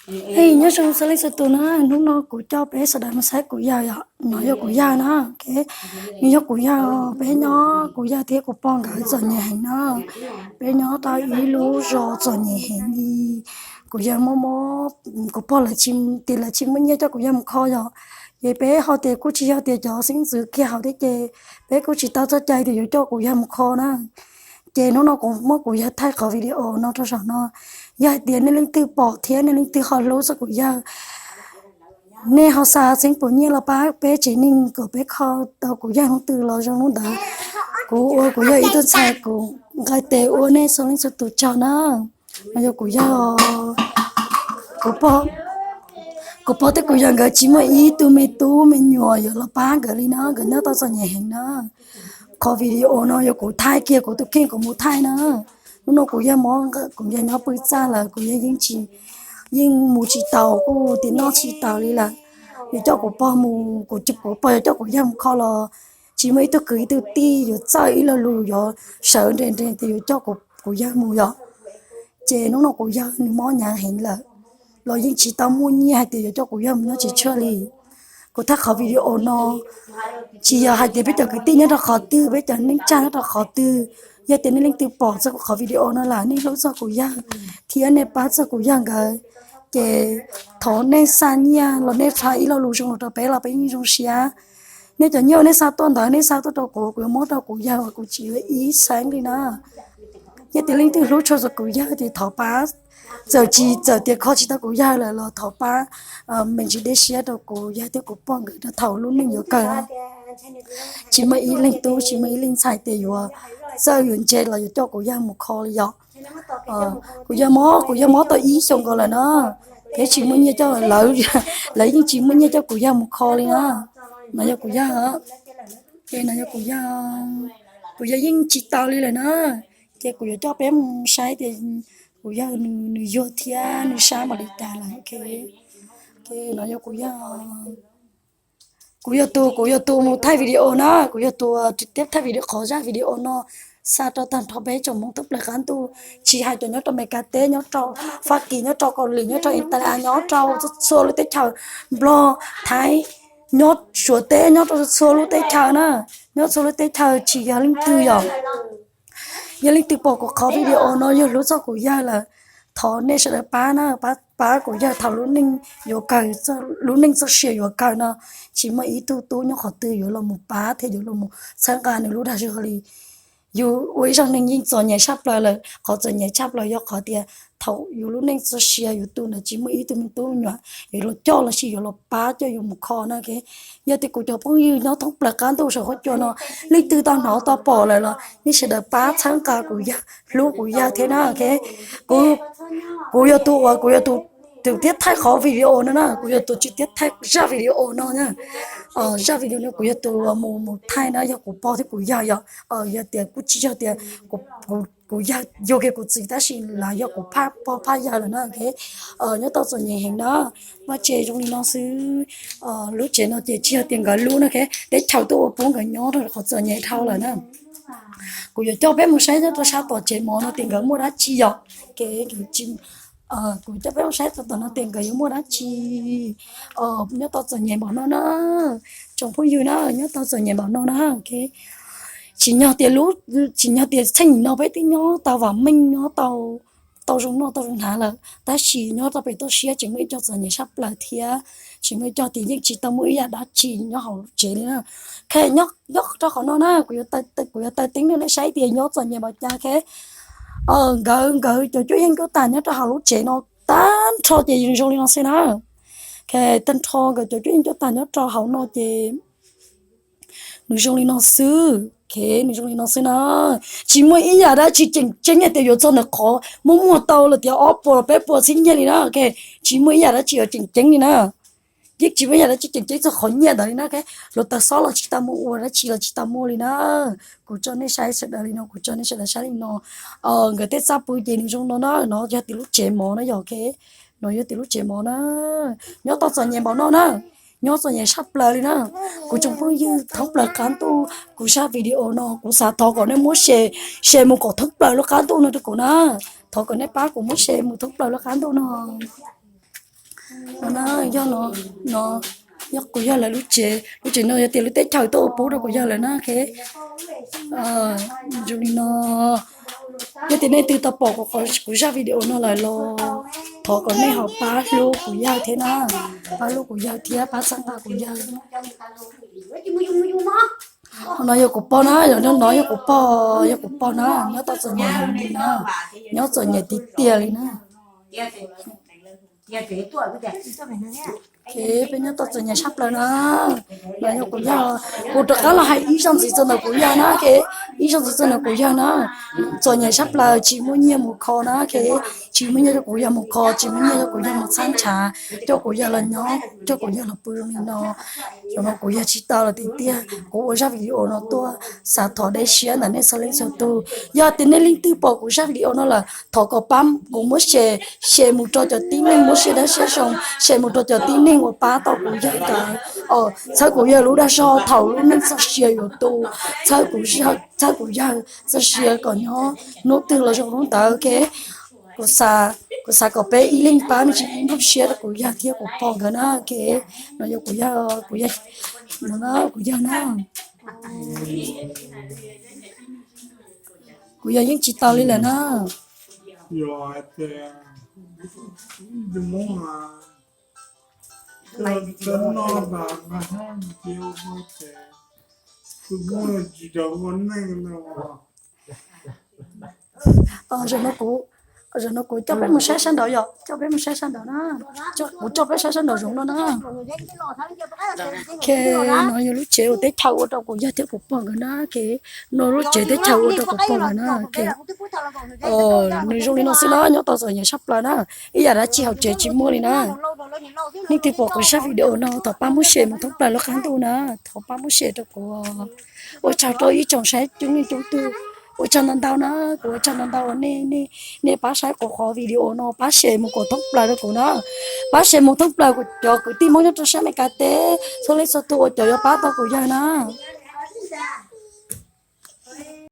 Hej, nyob zoo txhua leej txhua tus na, hnub no kuv coj peb sawv daws mus saib kuv yawg yom, no yog kuv yawg na, nws yog kuv yawg, peb nyob kuv yawg thiab kuv pog nkawd txom nyem heev na, peb nyob rau ib lub zos txom nyem heev li, kuv yawg mob mob, kuv pog lawv tsis, tim lawv tsis muaj nyiaj coj kuv yawg mus kho yom, ces peb ho tias kuj tsis yog tias cov xeeb ntxwv kiag hauv thiab ces peb kuj tsis tau txoj cai tias yuav coj kuv yawg mus kho na. Ces hnub no kuv muab kuv yawg thaij qhov video no rau saum no, yog hais tias nej leej twg pom thiab nej leej twg ho hlub txog kuv yawg, nej ho xa txheeb puas nyiaj los pab peb tsev neeg kom peb kho tau kuv yawg hnub twg los zoo hnub ntawd. Kuv ua kuv yawg ib tug ntxhais kuv nqis tes ua nej txhua leej txhua tus tsaug na. No yog kuv yawg, kuv pog, kuv pog thiab kuv yawg nkawd tsis muaj ib tug me tub me nyuam yuav los pab nkawd li na, nkawd nyob tau txom nyem heev na. Qhov video no yog kuv thaij kiag kuv tus kheej kuv mus thaij na. Hnub no kuv yawg mob, kuv yawg nyob pw txaj lawm, kuv yawg yeej tsis, yeej mus tsis taus, kuj tias noj tsis taus li lawm. Yuav coj kuv pog mus, kuv, kuv pog yuav coj kuv yawg mus kho los tsis muaj ib tug kwv ib tug tij yuav txawj ib lo lus yuav sawv nres nres tias yuav coj kuv yawg mus yom. Ces hnub no kuv yawg nws mob hnyav heev lawm, los yeej tsis tau muaj nyiaj hais tias yuav coj kuv yawg mus nyob tsev tshuaj li. Kuv thaij qhov video no tsis yog hais tias peb cov kwv tij nyob rau qhov twg, peb cov neej tsa nyob rau qhov twg, yog tias nej leej twg pom txog kuv qhov video no lawm, nej hlub txog kuv yawg thiab nej pab txog kuv yawg nkawd, ces thov nej xa nyiaj los nej xa ib lo lus zoo los rau peb los peb yeej zoo siab. Nej cov nyiaj uas nej xa tuaj ntawd nej xa tuaj rau kuv, kuv yuav muab rau kuv yawg uas kuv tsis yuav ib xeeb li na. Yog tias leej twg hlub tshua txog kuv yawg ces thov pab, txawm tsis, txawm tias kho tsis tau kuv yawg lawm los thov pab me ntsis dej siab rau kuv yawg thiab kuv pog nkawd rau thaum lub neej yuav kawg na. Tsis muaj ib leej tub tsis muaj ib leej ntxhais tias yuav txawj yuav ntse los yuav coj kuv yawg mus kho li yom. Kuv yawg mob, kuv yawg mob tau ib xyoos nkaus lawm na, peb tsis muaj nyiaj coj lawv, lawv yeej tsis muaj nyiaj coj kuv yawg mus kho li na. No yog kuv yawg, ces no yog kuv yawg, kuv yawg yeej tsis tau li lawm na. Ces kuv yuav coj peb mus saib tias kuv yawg nws yuag thiab nws sab npaum li cas lawm. No yog kuv yawg, kuv yog tus, kuv yog tus mus thaij video na, kuv yog tus uas tiab thaij video, qhov zaj video no xa rau tag nrho peb tsoom Hmoob thoob plaws qab ntuj, tsis hais cov nyob rau Amelikas teb, nyob rau Fab Kis, nyob rau Kaus Lim, nyob rau Italia, nyob rau txhua lub teb chaws, Nplog, Thaib, nyob Suav teb, nyob rau txhua lub teb chaws na, nyob txhua lub teb chaws tsis yog leej twg yom. Yog leej twg pom kuv qhov video no yog hlub txog kuv yawg lawm, thov nej sawv daws pab na, pab kuv yawg thaum lub neej yuav kawg, lub neej txoj sia yuav kawg no, tsis muaj ib tug tub nyob qhov twg yuav los mus pab thiab yuav los mus txhawb nqa nws lub dag zog li. Yus ua ib zaug neeg yeej txom nyem tshaj plaws lawm, qhov txom nyem tshaj plaws yog qhov tias thaum yus lub neej txoj sia yus tu ntawd tsis muaj ib tug me tub me nyuam yuav los coj los sis yuav los pab coj yus mus kho na. Yog tias kuv cov phooj ywg nyob thoob plaws qab ntuj saum huab cua no, leej twg tau hnov tau pom lawm los nej sawv daws pab txhawb nqa kuv yawg, hlub kuv yawg thiab na. Kuv, kuv yog tus uas, kuv yog tus, tus tiab thaij qhov video no na, kuv yog tus tswv tiab thaij zaj video no na. Zaj video no kuv yog tus uas mus, mus thaij na, yog kuv pog thiab kuv yawg yom. Yog tias kuj tsis yog tias kuv yawg yug kiag kuv txiv tab sis lawv yog kuv phaj pog phaj yawg lawm na. Nyob tau txom nyem heev na, vaj tse zoo li no xwb. Lub tsev no ces tsis yog tias nkawd lub na, teb chaws tuaj ua pub nkawd nyob rau qhov txom nyem dhau lawm na. Kuv yuav coj peb mus saib nyob rau sab tom tsev mov no tias nkawd muaj dab tsi yom. Kuv coj peb mus saib tom no tias nkawd yuav muaj dab tsi. Nyob tau txom nyem npaum no na, tsoom phooj ywg na, nyob tau txom nyem npaum no na. Tsis yog tias lub, tsis yog tias txheej nim no peb twb nyob tau vam meej, nyob tau, tau zoo noj tau zoo hnav lawm, tab sis nyob rau pem toj siab tseem muaj ib co txom nyem tshaj plaws thiab, tseem muaj ib co tias yeej tsis tau muaj ib yam dab tsi nyob hauv lub tsev li na. Nyob rau qhov no na, kuv yuav taw teeb rau nej saib tias nyob txom nyem npaum cas. Nkawd, nkawd cov cuab yeej cuab tag nyob rau hauv lub tsev no tag nrho ces nws zoo li no xwb na. Tag nrho nkawd cov cuab yeej cuab tag nyob rau hauv no ces nws zoo li no xwb. Nws zoo li no xwb na. Tsis muaj ib yam dab tsi tseem ceeb hais tias yuav txog ntawm qhov muaj muag tau los tias ob puas los peb puas txhiab nyiaj li na. Tsis muaj ib yam dab tsi yuav tseem ceeb li na. Yeej tsis muaj ib yam dab tsi tseem ceeb txog qhov nyiaj ntawd li na. Hluav taws xob los tsis tau muaj, ua dab tsi los tsis tau muaj li na. Kuv tso nej saib sawv daws li no, kuv tso nej sawv daws saib li no. Nkawd tej txaj pw ces nws zoo no na, no yog tias lub tsev mov na yom. No yog tias lub tsev mov na, nyob tau txom nyem npaum no na, nyob txom nyem tshaj plaws li na. Kuv tsoom phooj ywg thoob plaws qab ntuj, kuv zaj video no kuv xav thov kom nej muab share, share mus kom thoob plaws lub qab ntuj no rau kuv na. Thov kom nej pab kuv muab share mus thoob plaws lub qab ntuj no. No na, yog no, no yog kuv yawg lawv lub tsev, lub tsev no yog tias lub teb chaws tuaj ua pub rau kuv yawg lawm na, ok. Zoo li no, yog tias nej twg tau pom kuv zaj video no lawm los thov kom nej ho pab hlub kuv yawg thiab na, pab hlub kuv yawg thiab pab txhawb nqa kuv yawg. Qhov no yog kuv pog na, yog no yog kuv pog, yog kuv pog na, nyob tau txom nyem heev li na, nyob txom nyem tiag tiag li na. Peb nyob tau txom nyem sab plaws na. No yog kuv yawg, kuv rov qab los hais ib zaug ntxiv txog ntawm kuv yawg na, ib zaug ntxiv txog ntawm kuv yawg na. Txom nyem sab plaws tsis muaj nyiaj mus kho na, tsis muaj nyiaj rau kuv yawg mus kho, tsis muaj nyiaj rau kuv yawg mus txhab ntshav, coj kuv yawg los nyob, coj kuv yawg los pw zoo li no. Zaum no kuv yawg tsis tau los tiag tiag, kuv ua zaj video no tuaj xav thov dej siab ntawm nej txhua leej txhua tus. Yog tias nej leej twg pom kuv zaj video no lawm thov kom pab kuv muab share, share mus rau cov tib neeg muab siab dawb siab zoo, share mus rau cov tib neeg uas pab tau kuv yawg ntawd, txhawb kuv yawg lub dag zog thaum lub neej txoj sia yuav tu, txhawb kuv, txhawb kuv yawg txoj sia kom nyob hnub twg los zoo hnub ntawd, ok. Kuv xav kom peb ib leeg pab me ntsis ib nplooj siab rau kuv yawg thiab kuv pog nkawd na, ok. No yog kuv yawg, kuv yawg, no kuv yawg na. Kuv yawg yeej tsis tau li lawm na. Zaum no kuv, zaum no kuv coj peb mus saib sab nraud yom, coj peb mus saib sab nraud na. Kuv coj peb saib sab nraud zoov no na. Ok, no yog lub tsev uas teb chaws ua rau kuv yawg thiab kuv pog nkawd na. Ok, no lub tsev teb chaws ua rau kuv pog nkawd na. Ok, nws zoo li no xwb na, nyob tau txom nyem sab plaws na. Ib yam dab tsi hauv tsev tsis muaj li na. Leej twg pom kuv zaj video no thov pab muab share mus thoob plaws lub qab ntuj na, thov pab muab share rau kuv. Ua tsaug rau ib tsoom saib coob leej coob tus, ua tsaug ntau ntau na, kuv ua tsaug ntau ntau uas nej, nej pab saib kuv qhov video no, pab share mus kom thoob plaws rau kuv na, pab share mus thoob plaws kuv cov kwv tij Hmoob nyob rau sab Amelikas teb txhua leej txhua tus uas cov yuav pab tau kuv yawg na.